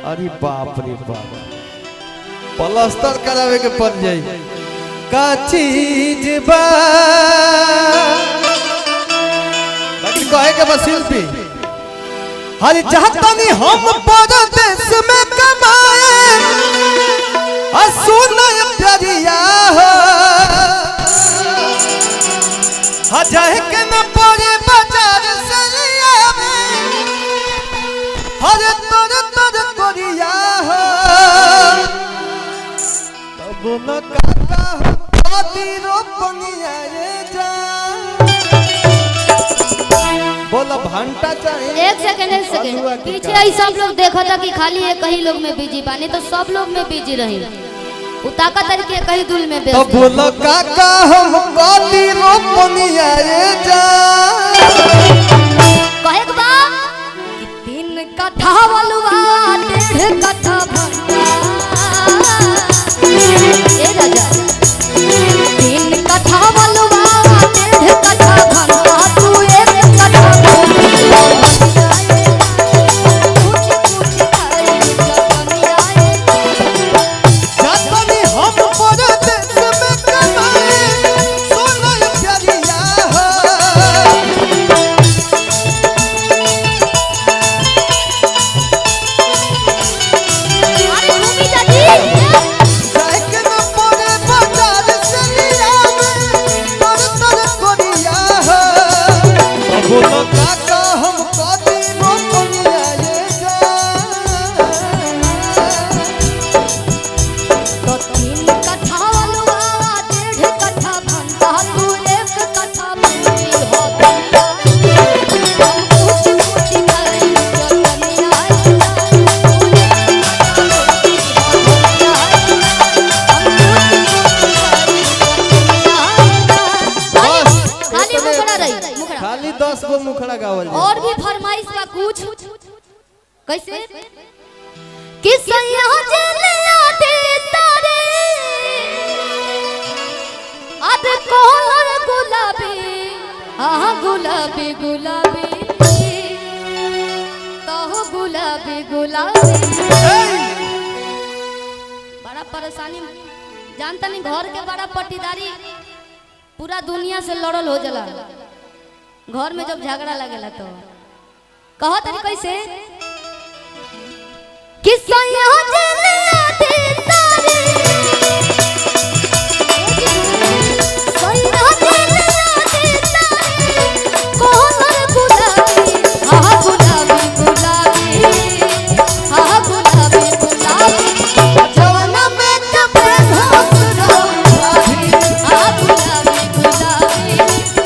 अरे बाप रे बाप, प्लास्टर करावे के पड़ जाई। का चीज बा, बाकी कहे के बस शिल्पी हर चाहतनी हम परदेश में कमाए, आ सुन प्यारिया हो, हा जाए के न पड़े बाजार से लियावे, हर तर तर कोरिया हो, तब न काका हो रोपनिया रे जा। बोला भांटा चाहे। एक सेकंड, एक सेकंड, पीछे आई सब लोग देखा था कि खाली एक ही लोग में बिजी बानी, तो सब लोग में बिजी रही। उताका तरीके कहीं दुल में तो बोलो काका हम काली रोपनिया रे जा। कहे के बा कि 3 कट्ठा बलुआ 1.5 कट्ठा भंटा। ए राजा 3 कट्ठा बलुआ 1.5 कट्ठा भंटा, तू 1 कट्ठा मुखड़ा गावल। और भी फरमाइश का कुछ कैसे कि सैया जलिया दे तारे अब कोलर गुलाबी, आहा गुलाबी गुलाबी तो गुलाबी गुलाबी। बड़ा परेशानी जानता नहीं, घर के बड़ा पट्टीदारी पूरा दुनिया से लड़ल हो जाला घर में जब झगड़ा लगेला तो। कहो तरी कैसे कि सैया जलिया दे तारे, सैया जलिया दे तारे कोलर गुलाबी, आहा गुलाबी गुलाबी, आहा गुलाबी गुलाबी, जवाना में कपड़े गुलाबी, आहा गुलाबी गुलाबी,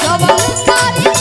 जवान सारी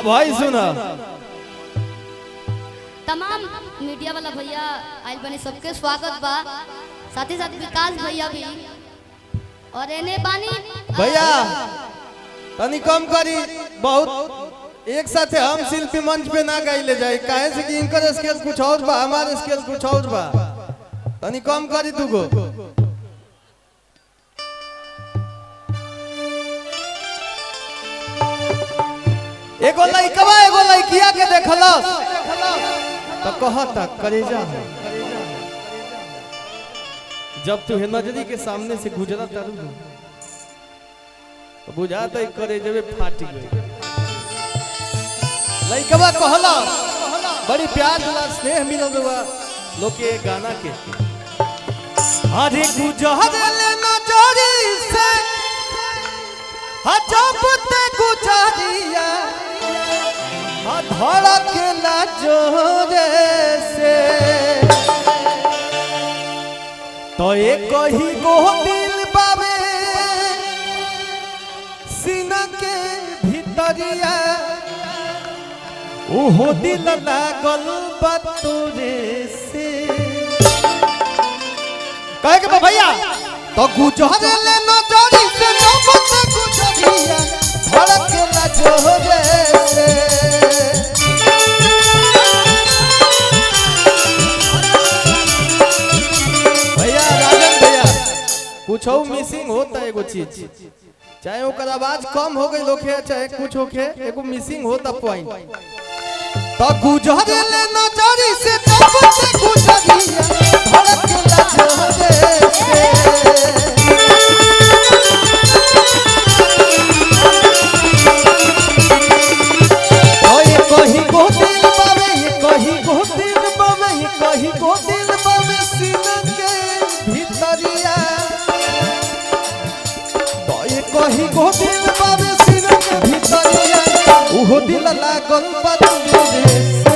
भाई सुना। तमाम मीडिया वाला भैया आइल बने, सबके स्वागत बा, साथ ही साथ विकास भैया भी और एने बानी भैया तनी कम करी, बहुत एक साथ हम शिल्पी मंच पे ना गाइले जाए, काहे से कि इनकर स्केल कुछ और बा, हमार स्केल कुछ और बा, तनी कम करी दुगो। एगो लइकवा एगो लइकिया के देखलस तो कहता करेजा है, जब तू नजरी के सामने से गुजरा तारू तो बुझाता करेजवे फाट गई। लइकवा कहला बड़ी प्यार दुलार स्नेह मिलल बा लोग के गाना के, अरे गुजरल नजरी से जब ते गुजरिया धड़कला जोरे से, तो एक ही गो दिल बाबे भीतरिया ओहो दिल लागल बा तोरे से। कहे के बा भैया तो गुजरे ले नजरी से नौबत गुजरिया धड़केला जोरे से। भैया राजन भैया कुछ मिसिंग होता है एगो चीज, चाहे ओकर आवाज कम हो गई होखे चाहे कुछ होखे, एगो मिसिंग होता पॉइंट। तो गुजरे ले नजरी से नौबत गुजरिया धड़केला जोरे से। ओए कहीं को दिल बावे, ये कहीं को दिल बावे, ये कहीं को दिल बावे सीना के भीतरिया। तो ये कहीं को दिल बावे सीना के भीतरिया ओहो दिल लागल बा तोरे से।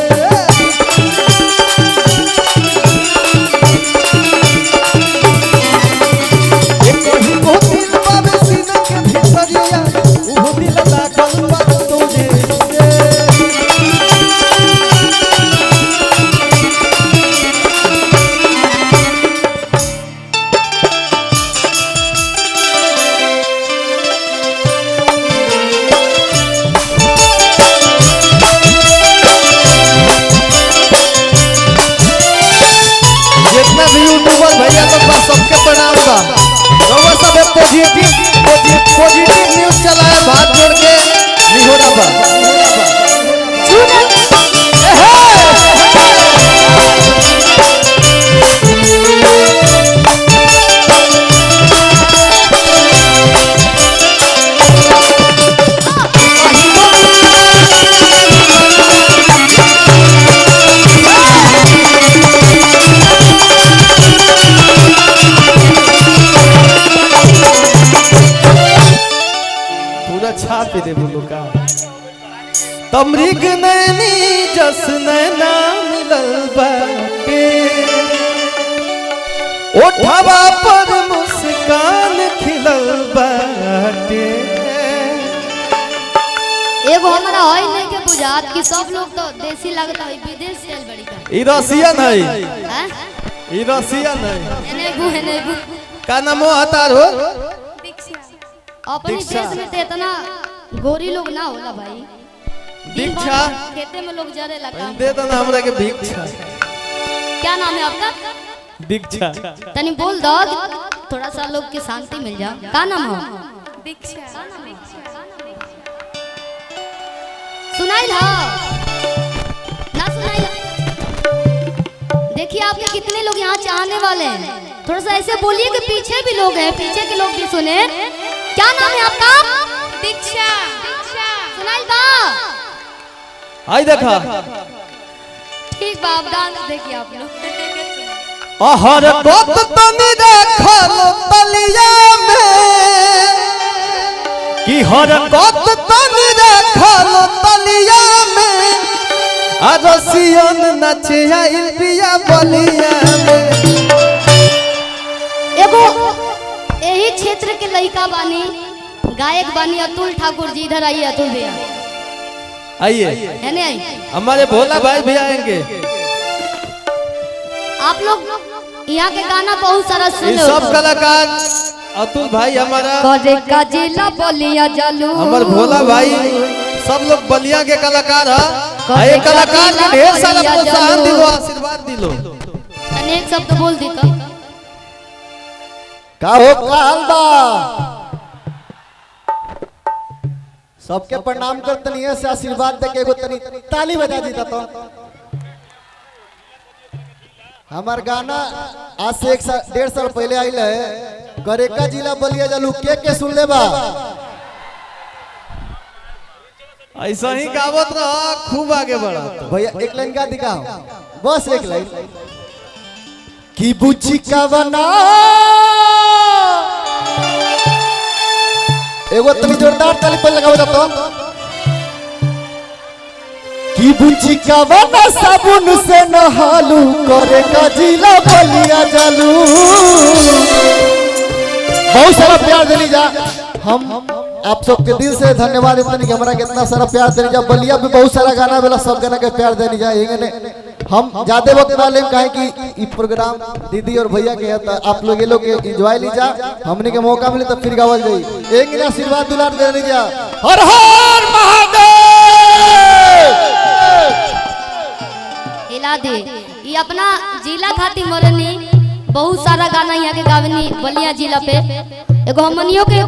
ये कहीं को दिल बावे सीना के भीतरिया ओहो दिल लागल बा तोरे से। जितना भी यूट्यूबर भैया लोग बा सबके प्रणाम बा। रउआ सब पॉजिटिव पॉजिटिव न्यूज चलाया, बात जोड़ के निहोरा बा। पूरा छाप दे बोलो का तमृग नैनी जस नैना मिलल बाटे, ओठवा पर मुस्कान खिलल बाटे। एगो हमरा होई नहीं के बुझात कि सब लोग तो देसी लगता है, विदेश से आइल बड़ी का। ई रसियन है, हैं? ई रसियन है। एने गु एने गु का नाम हो हतार हो? अपनी दीक्षा। देश में तो इतना गोरी लोग ना होला भाई। दिन भर दीक्षा। खेते में लोग जरे लगा। दे दो ना हमरा के भिक्षा। क्या नाम है आपका? दीक्षा। तनी बोल दो थोड़ा सा लोग के शांति मिल जाओ। का नाम हो? दीक्षा। सुनाई हो ना? सुनाई। देखिए आपके कितने लोग यहाँ चाहने वाले हैं। थोड़ा सा ऐसे बोलिए कि पीछे भी लोग हैं, पीछे के लोग भी सुने। क्या नाम है आपका? दीक्षा। सुनाई बा? आई देखा। ठीक बा, आप डांस देखिए आप लोग। अहर गोत तनी रखल तलिया में कि हर गोत तनी रखल तलिया में आ रसियन नचे आइल पिया बलिया में। एगो यही क्षेत्र के लड़का बानी, गायक बानी अतुल ठाकुर जी। इधर आइए अतुल भैया। आइए। है नहीं आई? हमारे भोला भाई भी आएंगे। आप लोग यहाँ के गाना बहुत सारा ये सुने सब कलाकार अतुल भाई हमारा करे का जिला बलिया जालू। हमारे भोला भाई सब लोग बलिया के कलाकार है। ये कलाकार के ढेर सारा प्रोत्साहन दिलो, आशीर्वाद दिलो। अनेक शब्द बोल दी तो का हो का हाल बा? सबके प्रणाम कर तनी से आशीर्वाद दे के एगो तनी ताली बजा दी तो। हमार गाना आज से एक साल 1.5 साल पहले आइल है, करेका जिला बलिया जालू। के सुन ले बा? ऐसा ही गावत रहा, खूब आगे बढ़ा। भैया एक लाइन गा दिखा, बस एक लाइन। कि बुची का बना एगो तनी जोरदार ताली पर लगाओ तो। कि बुची का बना साबुन से नहालू करे का जिला बलिया जालू। बहुत सारा प्यार दिली जा। हम आप सबके दिल से धन्यवाद इतने कि हमरा के इतना सारा प्यार देने जा। बलिया भी बहुत सारा गाना वाला सब गाना के प्यार देने जा। एंगने हम ज्यादा वक्त ना लेम, काहे कि ई प्रोग्राम दीदी और भैया के है, तो आप लोग ये लोग के एंजॉय ली जा। हमने के मौका मिले तो फिर गावल जाई। एंगने आशीर्वाद दुलार देने जा। हर हर महादेव। हिला दे ये अपना जिला खातिर मरनी, बहुत सारा गाना यहाँ के गावनी बलिया जिला पे। एगो हमनियों के